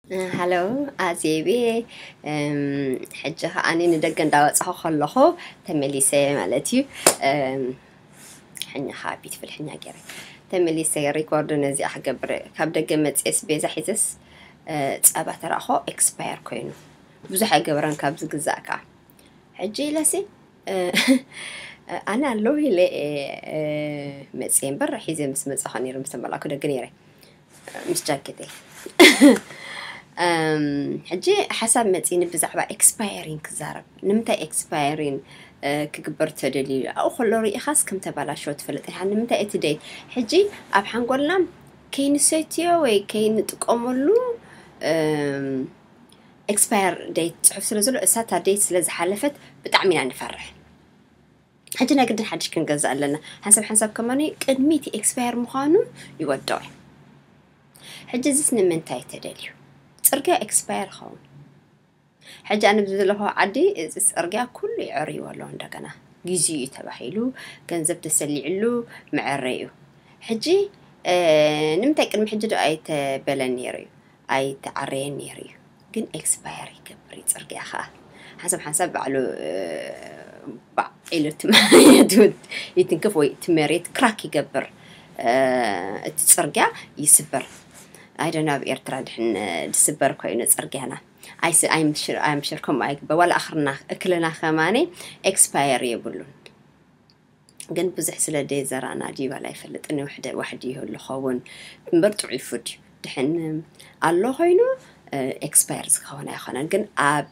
ሃሎ ኣዜቤ። ሕጂ ከዓኒ ንደገ እንዳወፃኹ ከለኹ ተመሊሰ ማለት እዩ። ሕኛ ከዓ ቢትፍል ሕኛ ገይረ ተመሊሰ ሪኮርድ ነዚኣ ክገብር። ካብ ደገ መፅኤስ ቤዛ ሒዘስ ፃባ ተረእኾ ኤክስፓየር ኮይኑ ብዙሕ ኣይገበረን ካብ ዝግዛእ ከዓ። ሕጂ ኢለሲ ኣነ ኣለዉ ኢለ መፅየ እምበር ሒዘ ምስ መፃኹ ነይረ ምስ ተመላእኩ ደገ ነይረ ምስ ጃኬተይ። ሕጂ ሓሳብ መፂኒ ብዛዕባ ኤክስፓየሪን ክዛረብ። ንምንታይ ኤክስፓየሪን ክግበር ተደልዩ? ኣብኡ ከሎ ርኢኻስ ከም ተባላሸወ ትፈልጥ ኢኻ። ንምንታይ እቲ ደይት ሕጂ ኣብ ሓንጎልና ከይንሰትዮ ወይ ከይንጥቀመሉ ኤክስፓየር ደይት ፅሑፍ ስለ ዘሎ እሳታ ደይት ስለ ዝሓለፈት ብጣዕሚ ኢና ንፈርሕ። ሕጂ ናይ ግድን ሓድሽ ክንገዝእ ኣለና። ሓንሳብ ሓንሳብ ከማኒ ቅድሚ እቲ ኤክስፓየር ምዃኑ ይወደኦ። ሕጂ እዚስ ንምንታይ ተደልዩ? ፅርግያ ኤክስፓየር ይኸውን። ሕጂ ኣነ ዘለኹ ዓዲ እዚ ፅርግያ ኩሉ ይዕርይዎ ኣለዎ። እንደገና ግዜ እዩ ተባሂሉ ገንዘብ ተሰሊዕሉ መዐረ እዩ። ሕጂ ንምንታይ ቅድሚ ሕጂ ዶ ኣይተበለን ነይሩ እዩ? ኣይተዓረየን ነይሩ እዩ። ግን ኤክስፓየር ይገብር እዩ ፅርግያ ከዓ ሓንሳብ ሓንሳብ ባዕሉ ባዕ ኢሉ ይትንክፍ ወይ እቲ መሬት ክራክ ይገብር። እቲ ፅርግያ ይስበር። ኣይደን ኣብ ኤርትራ ድሕን ዝስበር ኮይኑ ፅርግያና ኣይምሽር ከምኡ ኣይግበር ዋላ ኣኽርና እክልና ከማነ ኤክስፓየር የብሉን። ግን ብዙሕ ስለ ደየ ዘራና ድዩ ዋላ ኣይፈልጥን። ዋሕዲ ይህሉ ኸውን እምበር ጥዑይ ፉድ እዩ። ድሕን ኣሎ ኮይኑ ኤክስፓየር ዝኸውን ኣይኮነን። ግን ኣብ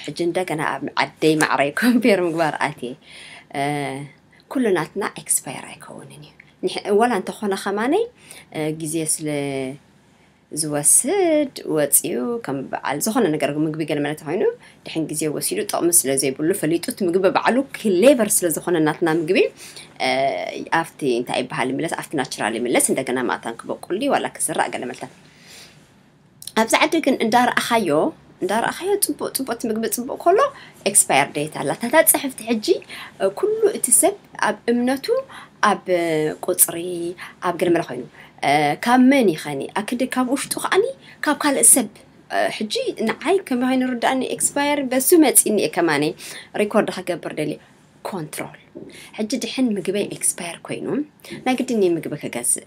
ሕጂ እንደገና ኣብ ዓደይ ማዕረይ ኮምፔር ምግባር ኣትየ ኩሉ ናትና ኤክስፓየር ኣይከውንን እዩ። ዋላ እንተኾነ ከማነይ ግዜ ስለ ዝወስድ ወፂኡ ከም በዓል ዝኾነ ነገር ምግቢ ገለ መለ ተኮይኑ ድሕን ግዜ ወሲዱ ጥቕሚ ስለ ዘይብሉ ፈሊጡ እቲ ምግቢ ባዕሉ ክሌቨር ስለ ዝኾነ ናትና ምግቢ ኣብቲ እንታይ ይበሃል ይምለስ ኣብቲ ናቹራል ይምለስ እንደገና ማእታን ክበቁል ዋላ ክዝራእ ገለ መልታት ኣብዚ ዓዲ ግን እንዳረኣኻዮ እንዳረኣኻዮ ፅቡቅ ፅቡቅ እቲ ምግቢ ፅቡቅ ከሎ ኤክስፓየር ደይት ኣላ ታታ ፅሕፍቲ ሕጂ ኩሉ እቲ ሰብ ኣብ እምነቱ ኣብ ቁፅሪ ኣብ ገለ መለ ኮይኑ ካብ መን ይኸኒ ኣክዲ ካብ ውሽጡ ከዓኒ ካብ ካልእ ሰብ ሕጂ ንዓይ ከመይ ኮይኑ ርዳእኒ ኤክስፓየር በሱ መፂኒ እየ ከማነ ሪኮርድ ከገብር ደልየ ኮንትሮል ሕጂ ድሕን ምግበይ ኤክስፓየር ኮይኑ ናይ ግድን እየ ምግቢ ክገዝእ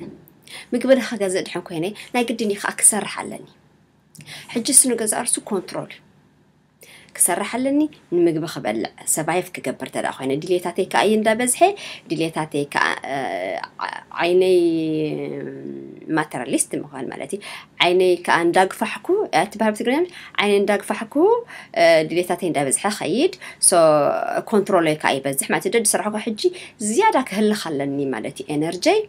ምግቢ ክገዝእ ድሕን ኮይነ ናይ ግድን እዩ ከዓ ክሰርሕ ኣለኒ ሕጂ ስኑ ገዛ እርሱ ኮንትሮል ክሰርሕ ኣለኒ ንምግቢ ክበልዕ ሰባይፍ ክገብር ተዳ ኮይነ ድሌታተይ ከዓ እዩ እንዳበዝሐ ድሌታተይ ከዓ ዓይነይ ማተራሊስት ምኳን ማለት እዩ ዓይነይ ከዓ እንዳግፋሕኩ ትበሃል ብትግርኛ ዓይነይ እንዳግፋሕኩ ድሌታተይ እንዳበዝሐ ኸይድ ኮንትሮለይ ከዓ ይበዝሕ ማለት ደ ዝሰርሐኩ ሕጂ ዝያዳ ክህልኽ ኣለኒ ማለት እዩ ኤነርጀይ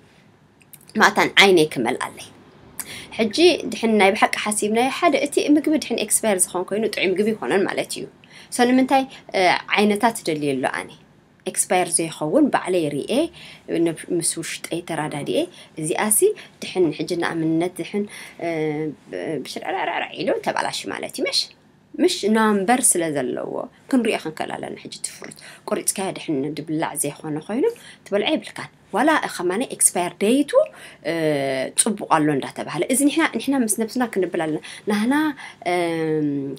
ማእታን ዓይነይ ክመልኣለይ ሕጂ ድሕን ናይ ብሓቂ ሓሲብናዮ ሓደ እቲ ምግቢ ድሕን ኤክስፓየር ዝኾን ኮይኑ ጥዑይ ምግቢ ይኮነን ማለት እዩ ሶ ንምንታይ ዓይነታት ደልየ ኣሎ ኣነ ኤክስፓየር ዘይኸውን ባዕለይ ርኤ ምስ ውሽጠይ ተራዳድኤ እዚኣሲ ድሕን ሕጂ ንኣምነት ድሕን ብሽርዕርዕርዕ ኢሉ ተባላሽ ማለት እዩ መሽ ምሽ ናምበር ስለ ዘለዎ ክንሪኦ ክንክእል ኣለና ሕጂ ትፍሩት ቁሪፅካዮ ድሕን ድብላዕ ዘይኮነ ኮይኑ ትበልዖ ይብልካን ዋላ ከማነ ኤክስፓየር ደይቱ ፅቡቅ ኣሎ እንዳተባሃለ እዚ ንሕና ንሕና ምስ ነብስና ክንብል ኣለና ናህና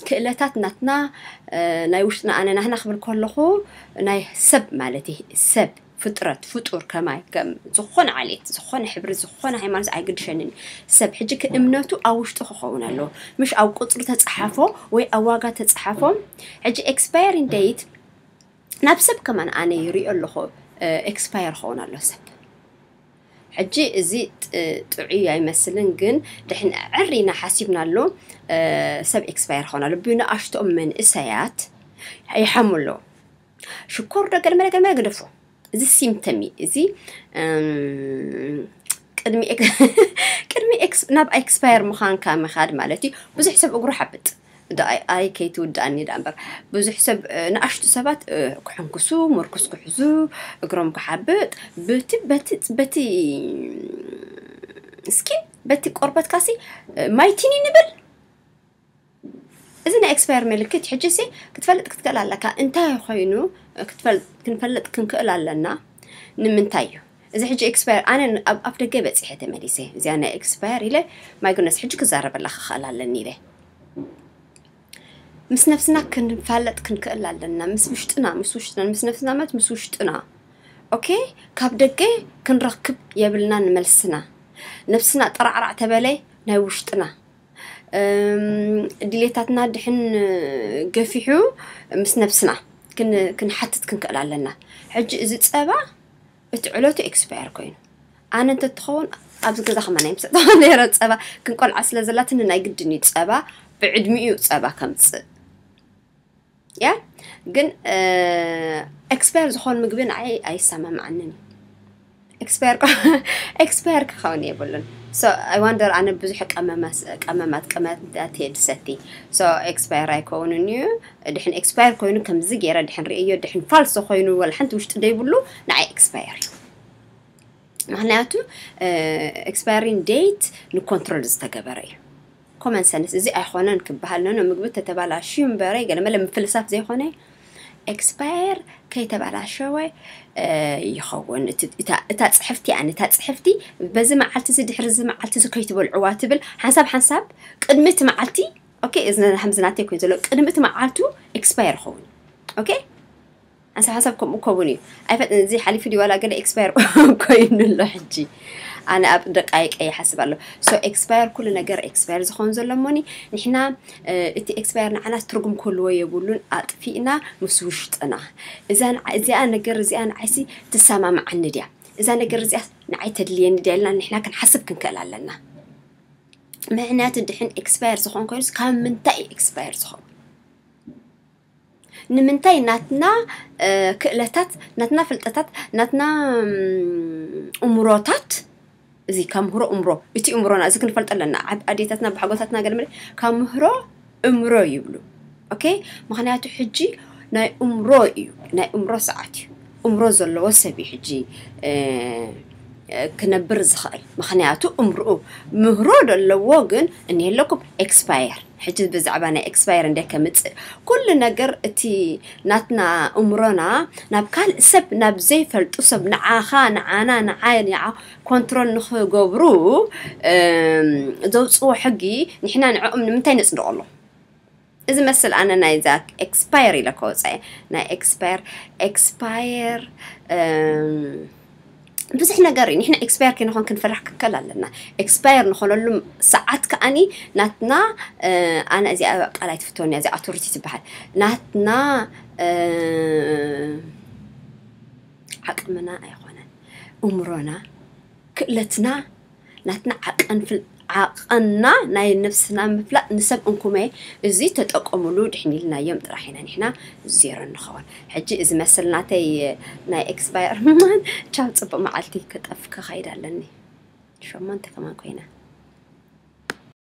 ክእለታት ናትና ናይ ውሽጥና ኣነ ናህና ክብል ከለኹ ናይ ሰብ ማለት ሰብ ፍጥረት ፍጡር ከማይ ከም ዝኾነ ዓሌት ዝኾነ ሕብሪ ዝኾነ ሃይማኖት ኣይግድሸንን ሰብ ሕጂ እምነቱ ኣብ ውሽጡ ክኸውን ኣለዎ ምሽ ኣብ ቁፅሪ ተፀሓፎ ወይ ኣብ ዋጋ ተፀሓፎ ሕጂ ኤክስፓየሪንግ ደይት ናብ ሰብ ከማን ኣነ ይሪኦ ኣለኹ ኤክስፓየር ክኸውን ኣሎ ሰብ ሕጂ እዚ ጥዑይ ኣይመስልን ግን ድሕን ዕር ኢና ሓሲብናሉ ሰብ ኤክስፓየር ክኸውን ኣሎ ብንኣሽቶኦም መንእሰያት ይሓሙ ኣለዉ ሽኮር ዶ ገለመለ ገለመለ ግደፎ እዚ ሲምተም እዩ እዚ ቅድሚ ቅድሚ ናብ ኤክስፓየር ምዃንካ ምኻድ ማለት እዩ ብዙሕ ሰብ እግሩ ሓብጥ ኣይ ከይትውድኣኒ ዳ እምበር ብዙሕ ሰብ ንኣሽቱ ሰባት ክሕንክሱ ምርኩስ ክሕዙ እግሮም ክሓብጥ በቲ በቲ በቲ እስኪ በቲ ቆርበትካሲ ማይቲኒ ንብል እዚ ናይ ኤክስፓየር ምልክት ሕጂ ሲ ክትፈልጥ ክትክእል ኣለካ እንታይ ኮይኑ ክንፈልጥ ክንክእል ኣለና ንምንታይ እዩ እዚ ሕጂ ኤክስፓየር ኣነ ኣብ ደገ በፂሐ ተመሊሰ እዚኣ ናይ ኤክስፓየር ኢለ ማይ ጉነስ ሕጂ ክዛረበላ ክኽእል ኣለኒ ኢለ ምስ ነብስና ክንፋለጥ ክንክእል ኣለና። ምስ ውሽጥና፣ ምስ ውሽጥና፣ ምስ ነብስና ማለት ምስ ውሽጥና። ኦኬ፣ ካብ ደገ ክንረክብ የብልና ንመልስና። ነብስና ጠራዕራዕ ተበለ ናይ ውሽጥና ድሌታትና ድሕን ገፊሑ ምስ ነብስና ክንሓትት ክንክእል ኣለና። ሕጂ እዚ ጸባ እቲ ዕለቱ ኤክስፓየር ኮይኑ ኣነ እንተትኸውን ኣብዚ ገዛ ከማ ናይ ምሰጠ ነረ ጸባ ክንቆልዓ ስለ ዘላትኒ ናይ ግድን እዩ ጸባ ብዕድሚኡ ጸባ ከምጽእ። ያ ግን ኤክስፓየር ዝኾን ምግቢ ንዓይ ኣይሰማማዓንን እዩ። ኤክስፓየር ኤክስፓየር ክኸውን የብሉን። So I wonder ኣነ ብዙሕ ቀመማት ቀመማት እየ ዝሰቲ። So ኤክስፓየር ኣይከውንን እዩ። ድሕን ኤክስፓየር ኮይኑ ከምዚ ገይረ ድሕን ርእዮ ድሕን ፋልሶ ኮይኑ ወላ ሓንቲ ውሽጢ ዘይብሉ ንዓይ ኤክስፓየር እዩ። ምክንያቱ ኤክስፓየሪንግ ዴት ንኮንትሮል ዝተገበረ እዩ። ኮመን ሰንስ እዚ ኣይኮነን ክበሃል ነኖ ምግቢ ተተባላሽዩ እምበረ ገለመለ ምፍልሳፍ ዘይኮነ ኤክስፓየር ከይተባላሸወ ይኸውን። እታ ጽሕፍቲ ኣነ እታ ጽሕፍቲ በዚ መዓልቲ እዚ ድሕሪ እዚ መዓልቲ እዚ ከይትበልዕዋ ትብል ሓንሳብ ሓንሳብ ቅድሚ እቲ መዓልቲ ኦኬ እዚ ከምዚ ናተይ ኮይኑ ዘሎ ቅድሚ እቲ መዓልቱ ኤክስፓየር ይኸውን። ኦኬ ሓንሳብ ሓንሳብ ከምኡ ከውን እዩ። ኣይፈጥን እዚ ሓሊፉ ድዩ ዋላ ገለ ኤክስፓየር ኮይኑ ኣሎ ሕጂ ኣነ ኣብ ደቃይቀ ይሓስብ ኣሎ። So ኤክስፓየር ኩሉ ነገር ኤክስፓየር ዝኾን ዘሎ እሞኒ ንሕና እቲ ኤክስፓየር ንዓና ትርጉም ክህልዎ የብሉን። ኣጥፊእና ምስ ውሽጥና እዚኣ ነገር እዚኣ ንዓይሲ ትሰማማዓኒ ድያ እዛ ነገር እዚኣ ንዓይ ተድልየኒ ድያ ኢልና ንሕና ክንሓስብ ክንክእል ኣለና። ምክንያቱ ድሕን ኤክስፓየር ዝኾን ኮይኑስ ካብ ምንታይ እዩ ኤክስፓየር ዝኾን? ንምንታይ ናትና ክእለታት ናትና ፍልጠታት ናትና እምሮታት እዚ ካብ ምህሮ እምሮ እቲ እምሮና እዚ ክንፈልጦ ኣለና። ኣዴታትና ብሓጎታትና ገለመለ ካብ ምህሮ እምሮ ይብሉ። ኦኬ ምክንያቱ ሕጂ ናይ እምሮ እዩ ናይ እምሮ ሰዓት እዩ። እምሮ ዘለዎ ሰብ እዩ ሕጂ ክነብር ዝኽእል ምክንያቱ እምርኡ ምህሮ ደለዎ ግን እኒሀለኩም ኤክስፓየር ሕጂ ብዛዕባ ናይ ኤክስፓየር እንደ ከምፅእ ኩሉ ነገር እቲ ናትና እምሮና ናብ ካልእ ሰብ ናብ ዘይፈልጡ ሰብ ንዓኻ ንዓና ንዓ ንዓ ኮንትሮል ንኽገብሩ ዘውፅዎ ሕጊ ንሕና ንዕኦም ንምንታይ ነፅድቐሎም? እዚ መስል ኣነ ናይዛ ኤክስፓየር ኢለ ከወፃ ናይ ኤክስፓየር ኤክስፓየር ብዙሕ ነገር እዩ። ንሕና ኤክስፓየር ከይንኾን ክንፈራሕ ክከል ኣለና። ኤክስፓየር ንኾነሉ ሰዓት ከኣኒ ናትና ኣነ እዚኣ ቃል ኣይትፍትወኒ እዚኣ ኣውቶሪቲ ትበሃል ናትና ዓቅምና ኣይኾነን እምሮና ክእለትና ናትና ዓቀን ፍል ዓቐንና ናይ ነብስና ምፍላጥ ንሰብ እንኩመ እዚ ተጠቀሙሉ ድሕን ኢልናዮም ጥራሕ ኢና ንሕና ዜሮ ንኸውን። ሕጂ እዚ መስል ናተይ ናይ ኤክስፓየር ቻው ጽቡቅ መዓልቲ ክጠፍ ክኸይድ ኣለኒ። ሸሞንተ ከማን ኮይና